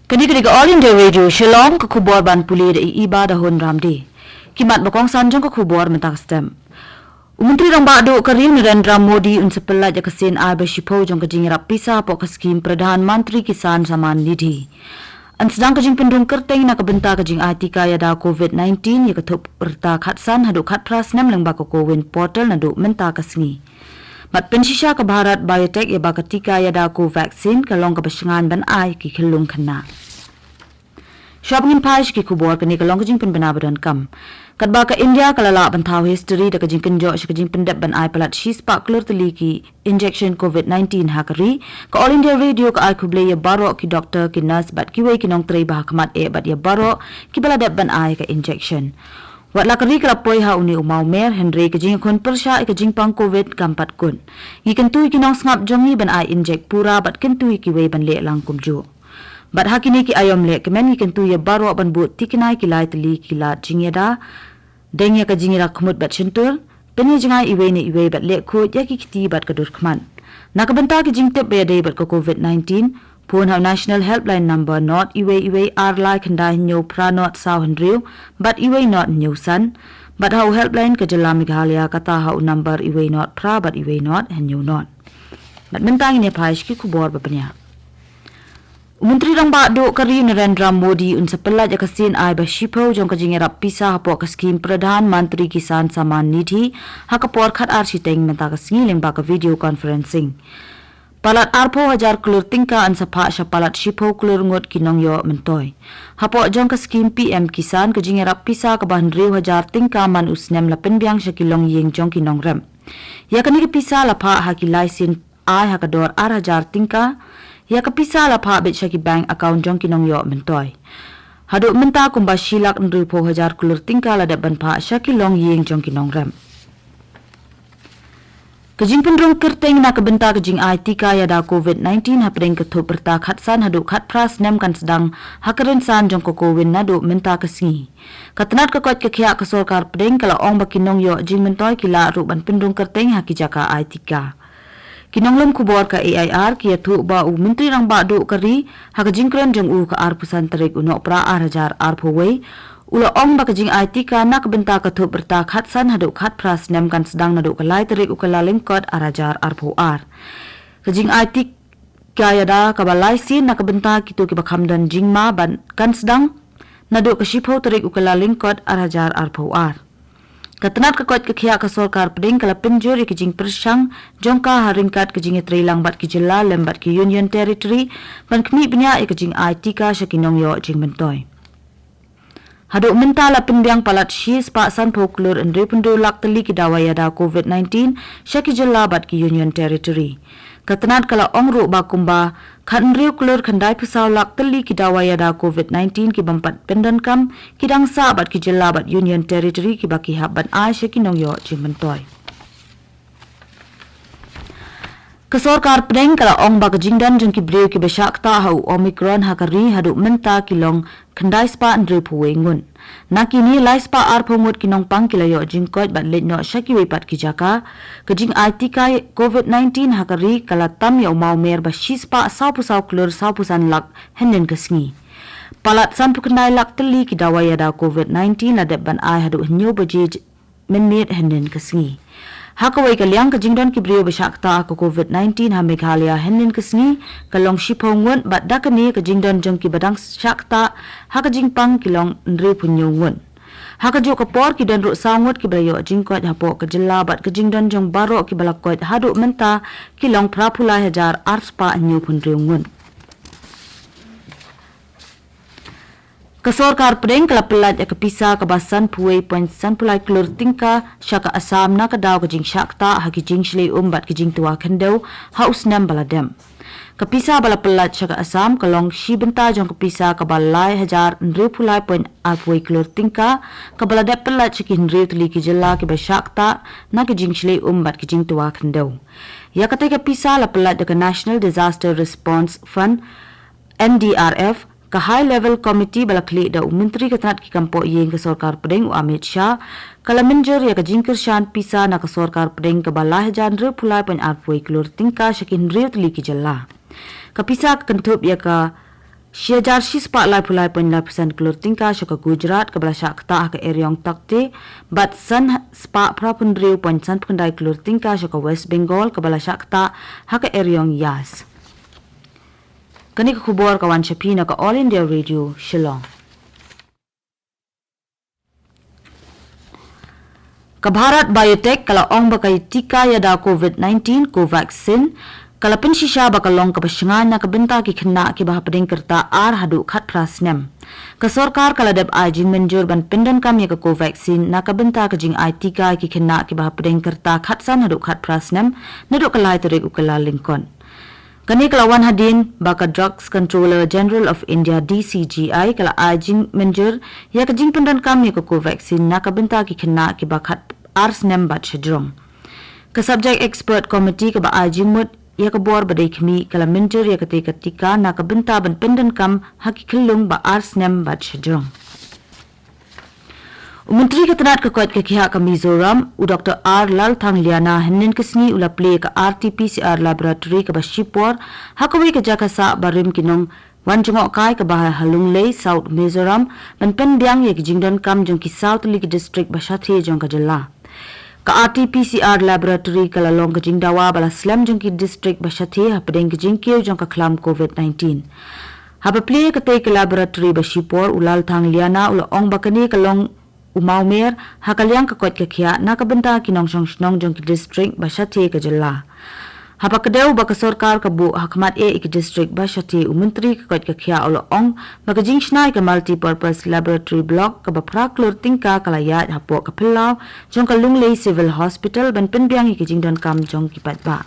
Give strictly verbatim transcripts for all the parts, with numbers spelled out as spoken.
Kane ka dei ka All India Radio Shillong, ka khubor ban pule da i Iba da Hun Ramdi. Ki mat ba kongsan jong ka khubor mynta ka step. U Myntri Rangbah Duh ka ri u Narendra Modi un sa pynlait ïa ka sien ai ba shiphew jong ka jingïarap pisa hapoh ka skim Pradhan Mantri Kisan Samman Nidhi. Yn sdang ka jingpynrung kyrteng na ka bynta ka jingai tika ïada COVID nineteen ïa ka thup rta khatsan haduh khatphra snem lyngba ka CoWIN portal naduh mynta ka sngi. Bad pynshisha ka Bharat Biotech ïa ba ka tika ïada Covaxin ka long kaba shngaiñ ban ai ki khyllung khynnah. Shuwa ba ngin phai sha ki khubor, kane ka long ka jingpynbna ba donkam. Katba ka India ka la lah ban thaw history da ka jingkynjoh sha ka jingpyndep ban ai palat shispah klur tylli ki injection COVID nineteen ha ka ri, ka All India Radio ka ai khublei ïa baroh ki doktor, ki nurse bad kiwei ki nongtrei ba ha khmat eh bad ïa baroh kiba la dep ban ai ka injection. Wat la ka ri ka la poi ha une u mawmer, hynrei ka jingïakhun pyrshah ïa ka jingpang COVID kam pat kut. Ngi kyntu ïa ki nongsngap jong ngi ban ai injek pura bad kyntu ïa kiwei ban leh lang kumjuh. Bad ha kine ki aïom lehkmen ngi kyntu ïa baroh ban bud thikna ïa ki lai tylli ki lad jingïada, deng ïa ka jingïada khmut bad shyntur, pynïajngai iwei na iwei bad leh khuid ïa ki kti bad ka dur khmat. Na ka bynta ki jingtip ba ïadei bad ka COVID nineteen, phone ha u National Helpline number not iwei iwei ar lai khyndai hynñiew phra not saw hynriew bad iwei not hynñiew san, bad ha u helpline ka jylla Meghalaya kata ha u number iwei not phra bad iwei not hynñiew not. Bad mynta ngin ïa phai sha ki khubor ba bniah. U Myntri Rangbah Duh ka ri u Narendra Modi un sa pynlait ïa ka sien ai ba shiphew jong ka jingïarap pisa hapoh ka skim Pradhan Mantri Kisan Samman Nidhi ha ka por khatar shiteng mynta ka sngi lyngba ka video conferencing. Palat arphew hajar klur tyngka yn sa phah sha palat shiphew klur ngut ki nongïoh myntoi. Hapoh jong ka skim P M Kisan ka jingïarap pisa kaba hynriew hajar tyngka man u snem la pynbiang sha ki longïing jong ki nongrep. Ïa kane ka pisa la phah ha ki lai sien ai ha ka dor ar hajar tyngka. Ïa ka pisa la phah beit sha ki bank account jong ki nongïoh myntoi. Haduh mynta kumba shi lak hynriewphew hajar klur tyngka la dep ban phah sha ki longïing jong ki nongrep. Ka jingpynrung kyrteng na ka bynta ka jingai tika ïada COVID nineteen hapdeng ka thup rta khatsan haduh khatphra snem kan sdang ha ka rynsan jong ka CoWIN naduh mynta ka sngi. Ka tnat ka koit ka khiah ka sorkar pdeng ka la ong ba ki nongïoh jingmyntoi ki lah ruh ban pynrung kyrteng ha ki jaka ai tika. Ki nonglum khubor ka A I R ki ïathuh ba u Myntri Rangbah Duh ka ri ha ka jingkren jong u ka arphew san tarik u Nohprah ar hajar arphew wei u la ong ba ka jingai tika na ka bynta ka thup rta khatsan haduh khatphra snem kan sdang naduh ka lai tarik u Kyllalyngkot ar hajar arphew ar. Ka jingai tika ïada kaba lai sien na ka bynta kito kiba kham don jingma ban kan sdang naduh ka shiphew tarik u Kyllalyngkot ar hajar arphew ar. Ka tnat ka koit ka khiah ka sorkar pdeng ka la pynjur ïa ka jingpyrshang jong ka ha ryngkat ka jingïatreilang bad ki jylla lem bad ki Union Territory ban khmih bniah ïa ka jingai tika sha ki nongïoh jingmyntoi. Haduh mynta la pynbiang palat shispah sanphew klur hynriewphew hynriew lak tylli ki dawai ïada COVID nineteen sha ki jylla bad ki Union Territory. Ka tnat ka la ong ruh ba kumba khathynriew klur khyndaiphew saw lak tylli ki dawai ïada COVID nineteen ki bym pat pyndonkam ki dang sah bad ki jylla bad Union Territory kiba ki hap ban ai sha ki nongïoh jingmyntoi. Ka sorkar pdeng ka la ong ba ka jingdon jong ki briew kiba shah ktah ha u Omicron ha ka ri haduh mynta ki long khyndaispah hynriewphew wei ngut. Na kine laispah arphew ngut ki nongpang ki la ïoh jingkoit bad leit noh sha kiwei pat ki jaka. Ka jingai tika COVID nineteen ha ka ri ka la tam ïa u mawmer ba shispah sawphew saw klur sawphew san lak hynnin ka sngi. Palat sanphew khyndai lak tylli ki dawai ïada COVID nineteen la dep ban ai haduh hynñiew baje mynmiet hynnin ka sngi. Ha kawei ka liang ka jingdon ki briew ba shah ktah ha ka COVID nineteen ha Meghalaya hynnin ka sngi ka long shiphew ngut bad da kane ka jingdon jong kiba dang shah ktah ha ka jingpang ki long hynriewphew hynñiew ngut. Ha kajuh ka por ki don ruh saw ngut kiba la ïoh jingkoit hapoh ka jylla bad ka jingdon jong baroh kiba la koit haduh mynta ki long phraphew lai hajar arspah hynñiewphew hynriew ngut. Ka sorkar pdeng ka la pynlait ïa ka pisa kaba sanphew wei point sanphew lai klur tyngka sha ka Assam na ka daw ka jingshah ktah ha ki jingshlei um bad ki jingtwa khyndew ha u snem ba la dep. Ka pisa ba la pynlait sha ka Assam ka long shi bynta jong ka pisa kaba lai hajar hynriewphew lai point arphew wei klur tyngka kaba la dep pynlait sha ki hynriew tylli ki jylla kiba shah ktah na ki jingshlei um bad ki jingtwa khyndew. Ïa katei ka pisa la pynlait da ka National Disaster Response Fund, N D R F, ka High Level Committee ba la khlieh da u Myntri ka tnat ki kam poh ïing ka sorkar pdeng u Amit Shah, ka la mynjur ïa ka jingkyrshan pisa na ka sorkar pdeng kaba lai hajar hynriewphew lai point arphew wei klur tyngka sha ki hynriew tylli ki jylla. Ka pisa ka kynthup ïa ka Shi hajar shispah laiphew lai point laiphew san klur tyngka sha ka Gujarat kaba la shah ktah ha ka eriong Takhte, bad san spah phraphew hynriew point sanphew khyndai klur tyngka sha ka West Bengal kaba la shah ktah ha ka eriong Yas. Kane ka khubor ka wan sha phi na ka All India Radio Shillong. Ka Bharat Biotech ka la ong ba ka tika ïada COVID nineteen Covaxin ka la pynshisha ba ka long kaba shngaiñ na ka bynta ki khynnah kiba hapdeng ka rta ar haduh khatphra snem. Ka sorkar ka la dep ai jingmynjur ban pyndonkam ïa ka Covaxin na ka bynta ka jingai tika ïa ki khynnah kiba hapdeng ka rta khatsan haduh khatphra snem naduh ka lai tarik u Kyllalyngkot. Kane ka la wan hadien ba ka Drugs Controller General of India, D C G I, ka la ai jingmynjur ïa ka jingpyndonkam ïa ka Covaxin na ka bynta ki khynnah kiba khatar snem bad shajrong. Ka Subject Expert Committee kaba ai jingmut ïa ka bor ba dei khmih ka la mynjur ïa kata ka tika na ka bynta ban pyndonkam ha ki khyllung ba ar snem bad shajrong. U Myntri ka tnat ka koit ka khiah ka Mizoram, u Doctor R Lalthangliana, hynnin ka sngi u la plie ïa ka R T P C R laboratory kaba shipor ha kawei ka jaka sah barim ki nongwan jngohkai kaba ha Lunglei, South Mizoram, ban pynbiang ïa ki jingdonkam jong ki saw tylli ki district ba shathie jong ka jylla. Ka R T P C R laboratory ka la long ka jingdawa ba la slem jong ki district ba shathie hapdeng ka jingkiew jong ka khlam COVID nineteen. Haba plie ïa katei ka laboratory ba shipor, u Lalthangliana u la ong ba kane ka long u mawmer ha ka liang ka koit ka khiah na ka bynta ki nongshong shnong jong ki district ba shathie ka jylla. Haba kdew ba ka sorkar ka buh ha khmat eh ïa ki district ba shathie, u Myntri ka koit ka khiah u la ong ba ka jingshna ïa ka Multipurpose Laboratory Block kaba phra klur tyngka ka la ïaid hapoh ka phyllaw jong ka Lunglei Civil Hospital ban pynbiang ïa ki jingdonkam jong ki paidbah.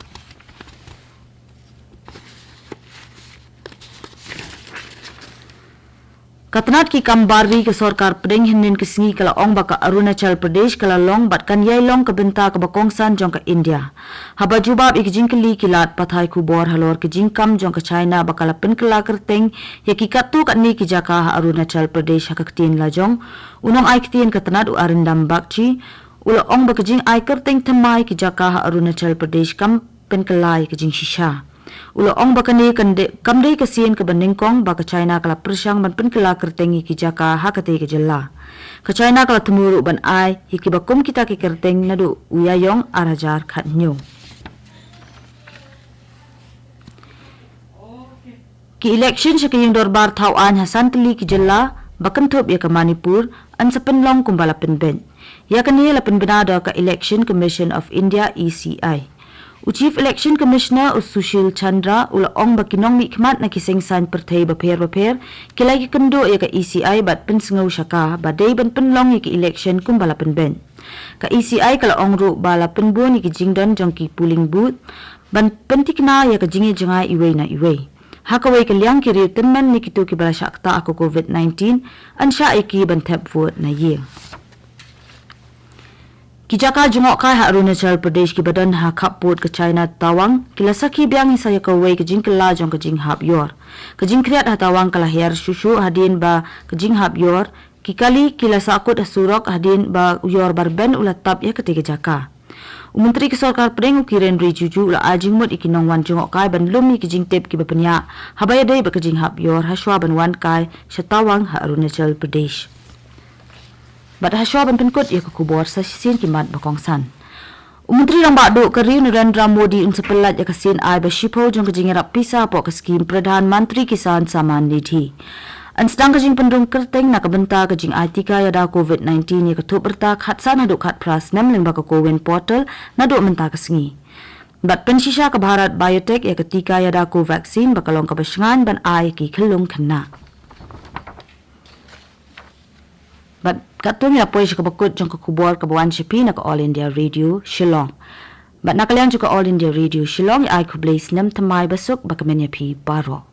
Ka tnat ki kam bar ri ka sorkar pdeng hynnin ka sngi ka la ong ba ka Arunachal Pradesh ka la long bad kan ïai long ka bynta kaba kongsan jong ka India. Haba jubab ïa ki jingkylli ki lad pathai khubor halor ki jingkam jong ka China ba ka la pynkylla kyrteng ïa ki katto katne ki jaka ha Arunachal Pradesh ha ka ktien lajong, u nongai ktien ka tnat u Arindam Bagchi u la ong ba ka jingai kyrteng thymmai ki jaka ha Arunachal Pradesh kam pynkylla ïa ka jingshisha. U la ong ba kane kan de, kam dei ka sien kaba nyngkong ba ka China ka la pyrshang ban pynkylla kyrteng ïa ki jaka ha katei ka jylla. Ka China ka la thmu ruh ban ai ïa kiba kum kita ki kyrteng naduh u Ïaïong ar hajar khathynñiew. Ki election sha ka ïing dorbar thaw aiñ ha san tylli ki jylla ba kynthup ïa ka Manipur yn sa pynlong kumba la pynbeit. Ïa kane la pynbna da ka Election Commission of India, E C I. U Chief Election Commissioner u Sushil Chandra u la ong ba ki nongmihkhmat na ki seng saiñ pyrthei bapher bapher ki la ïakynduh ïa ka E C I bad pynsngew sha ka ba dei ban pynlong ïa ki election kumba la pynbeit. Ka E C I ka la ong ruh ba la pynbun ïa ki jingdon jong ki polling booth ban pynthikna ïa ka jingïajngai iwei na iwei. Ha kawei ka liang, ki riew tymmen ne kito kiba la shah ktah ha ka COVID nineteen yn shah ïa ki ban thep vote na ïing. Ki jaka jngohkai ha Arunachal Pradesh kiba don ha khappud ka China Tawang ki la sakhi biang hi sa ïa kawei ka jingkylla jong ka jinghap ïor. Ka jingkhriat ha Tawang ka la hiar shuh shuh hadien ba ka jinghap ïor, ki kali ki la sahkut ha surok hadien ba u ïor ba rben u la tap ïa katei ka jaka. U Myntri ka Sorkar Pdeng u Kiren Rijiju u la ai jingmut ïa ki nongwan jngohkai ban lum ïa ki jingtip kiba pynïaid haba ïadei bad ka jinghap ïor hashwa ban wan kai sha Tawang ha Arunachal Pradesh. Bad hashwa ban pynkut ïa ka khubor, sa shisien ki mat ba kongsan. U Myntri Rangbah Duh ka ri u Narendra Modi un sa pyllait ïa ka sien ai ba shiphew jong ka jingïarap pisa hapoh ka skhim Pradhan Mantri Kisan Samman Nidhi. Yn sdang ka jingpynrung kyrteng na ka bynta ka jingai tika ïada COVID nineteen ïa ka thup rta khatsan haduh khatphra snem lyngba ka CoWIN portal naduh mynta ka sngi. Bad pynshisha ka Bharat Biotech ïa ka tika ïada Covaxin ba ka long kaba shngaiñ ban ai ïa ki khyllung khynnah. Bad katto ngi la poi sha kaba kut jong ka khubor kaba wan sha phi na ka All India Radio Shillong. Bad na ka liang jong ka All India Radio Shillong, ai khublei snem thymmai basuk ba kmen ïa phi baroh.